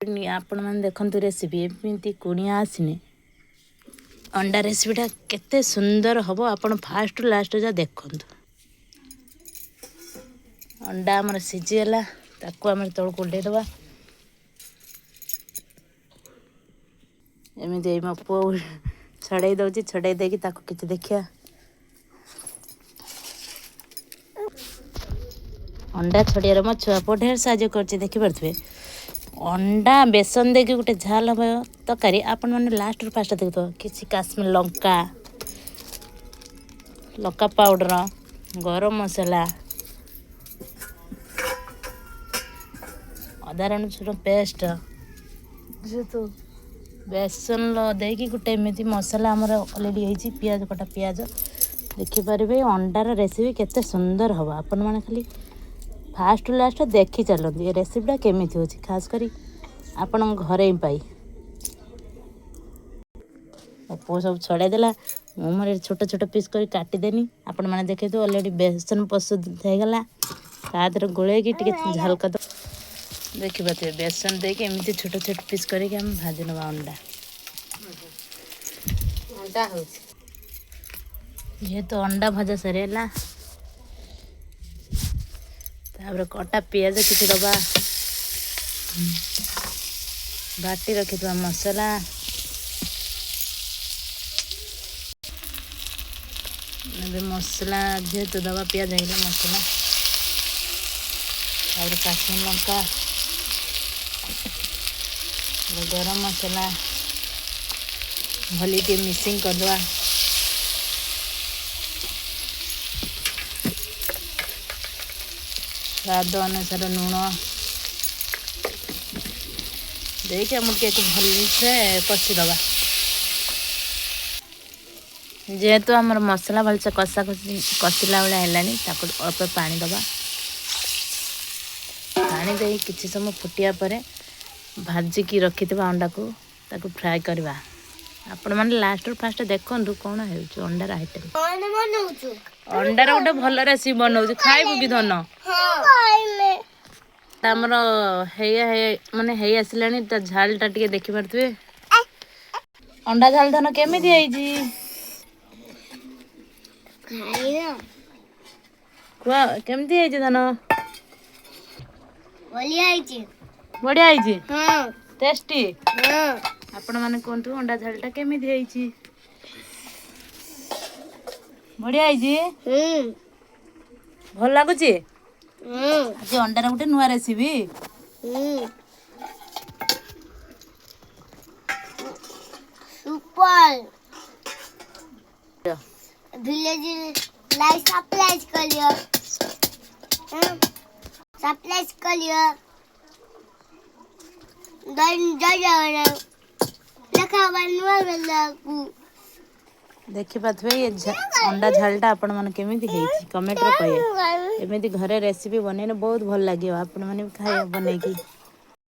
ଆପଣମାନେ ଦେଖନ୍ତୁ ରେସିପି, ଏମିତି କୁଣିଆ ଆସିନେ ଅଣ୍ଡା ରେସିପିଟା କେତେ ସୁନ୍ଦର ହେବ, ଆପଣ ଫାଷ୍ଟରୁ ଲାଷ୍ଟ ଯା ଦେଖନ୍ତୁ। ଅଣ୍ଡା ଆମର ସିଝିଗଲା, ତାକୁ ଆମେ ତଳକୁ ଓହ୍ଲେଇ ଦେବା। ଏମିତି ଏଇ ମୋ ପୁଅ ଛଡ଼େଇ ଦେଉଛି। ଛଡ଼େଇ ଦେଇକି ତାକୁ କିଛି ଦେଖିବା। ଅଣ୍ଡା ଛଡ଼ିଆରେ ମୋ ଛୁଆ ପୁଅ ଢେର ସାହାଯ୍ୟ କରୁଛି, ଦେଖିପାରୁଥିବେ। ଅଣ୍ଡା ବେସନ ଦେଇକି ଗୋଟେ ଝାଲ ହେବ ତରକାରୀ, ଆପଣମାନେ ଲାଷ୍ଟରୁ ଫାଷ୍ଟ ଦେଖୁଥିବ। କିଛି କାଶ୍ମୀର ଲଙ୍କା, ଲଙ୍କା ପାଉଡ଼ର, ଗରମ ମସଲା, ଅଦା ରସୁଣ ପେଷ୍ଟ, ଯେହେତୁ ବେସନ ଦେଇକି ଗୋଟେ ଏମିତି ମସଲା ଆମର ଅଲରେଡ଼ି ହେଇଛି। ପିଆଜ କଟା ପିଆଜ ଦେଖିପାରିବେ। ଅଣ୍ଡାର ରେସିପି କେତେ ସୁନ୍ଦର ହେବ, ଆପଣମାନେ ଖାଲି ଫାଷ୍ଟ ଲାଷ୍ଟ ଦେଖି ଚାଲନ୍ତୁ ଏ ରେସିପିଟା କେମିତି ହେଉଛି, ଖାସ କରି ଆପଣଙ୍କ ଘରେ ହିଁ ପାଇ। ମୋ ପୁଅ ସବୁ ଛଡ଼େଇ ଦେଲା, ମୁଁ ମୋର ଛୋଟ ଛୋଟ ପିସ୍ କରି କାଟିଦେନି। ଆପଣମାନେ ଦେଖେଇଥିବେ, ଅଲରେଡ଼ି ବେସନ ପ୍ରସ୍ତୁତ ହେଇଗଲା। ତା ଦେହରେ ଗୋଳେଇକି ଟିକେ ଝାଲ କରିଦେବା। ଦେଖିପାରୁଥିବେ, ବେସନ ଦେଇକି ଏମିତି ଛୋଟ ଛୋଟ ପିସ୍ କରିକି ଆମେ ଭାଜି ନେବା ଅଣ୍ଡା। ଅଣ୍ଡା ହେଉଛି। ଯେହେତୁ ଅଣ୍ଡା ଭଜା ସରିଗଲା, ତାପରେ କଟା ପିଆଜ କିଛି ଦେବା, ବାଟି ରଖିଥିବା ମସଲା। ଏବେ ମସଲା ଯେହେତୁ ଦେବା, ପିଆଜ ହେଇଗଲା, ମସଲା, ତାପରେ କାଶ୍ମୀର ଲଙ୍କା, ଗରମ ମସଲା ଭଲି ଟିକେ ମିକ୍ସିଂ କରିଦେବା। ସ୍ୱାଦ ଅନୁସାରେ ଲୁଣ ଦେଇକି ଆମେ ଟିକେ ଭଲସେ କଷିଦେବା। ଯେହେତୁ ଆମର ମସଲା ଭଲସେ କଷା କଷି କଷିଲା ଭଳିଆ ହେଲାଣି, ତାକୁ ଅଳ୍ପ ପାଣି ଦେବା। ପାଣି ଦେଇ କିଛି ସମୟ ଫୁଟିବା ପରେ ଭାଜିକି ରଖିଥିବା ଅଣ୍ଡାକୁ ତାକୁ ଫ୍ରାଏ କରିବା। ଆପଣମାନେ ଲାଷ୍ଟରୁ ଫାଷ୍ଟ ଦେଖନ୍ତୁ କ'ଣ ହେଉଛି ଅଣ୍ଡାର ଆଇଟମ୍। କଣ ବନଉଛୁ? ଅଣ୍ଡାର ଗୋଟେ ଭଲ ରେସିପି ବନଉଛି, ଖାଇବୁ କି ଧନ? ଆମର ହେଇ ମାନେ ହେଇ ଆସିଲାଣି, ତା ଝାଲଟା ଟିକେ ଦେଖିପାରୁଥିବେ। ଅଣ୍ଡା ଝାଲ ଧନ କେମିତି ହେଇଛି? ଖାଇବ। କୁହ, କେମିତି ହେଇଛି ଧନ? ବଢିଆ ହେଇଛି। ବଢିଆ ହେଇଛି? ହଁ। ଟେଷ୍ଟି? ହଁ। ଆପଣମାନେ କୁହନ୍ତୁ ଅଣ୍ଡା ଝାଲଟା କେମିତି ହେଇଛି। ବଢିଆ ହେଇଛି? ହୁଁ। ଭଲ ଲାଗୁଛି? ହୁଁ। ଆଜି ଅଣ୍ଡାର ଗୋଟେ ନୂଆ ରେସିପି। ହୁଁ, ସୁପର। ଭିଲେଜ ଲାଇକ୍ ସପ୍ଲାଇଜ କରିବ, ସପ୍ଲାଇଜ କରିବ। ଜୟ ଜଗନ୍ନାଥ। ଦେଖା ହବା ନୂଆ ବେଲାକୁ। ଦେଖିପାରୁଥିବେ, ଏ ଅଣ୍ଡା ଝାଲଟା ଆପଣମାନେ କେମିତି ହେଇଛି କମେଣ୍ଟରେ କହିବେ। ଏମିତି ଘରେ ରେସିପି ବନେଇଲେ ବହୁତ ଭଲ ଲାଗିବ ଆପଣମାନେ ବି ଖାଇବା ବନେଇକି।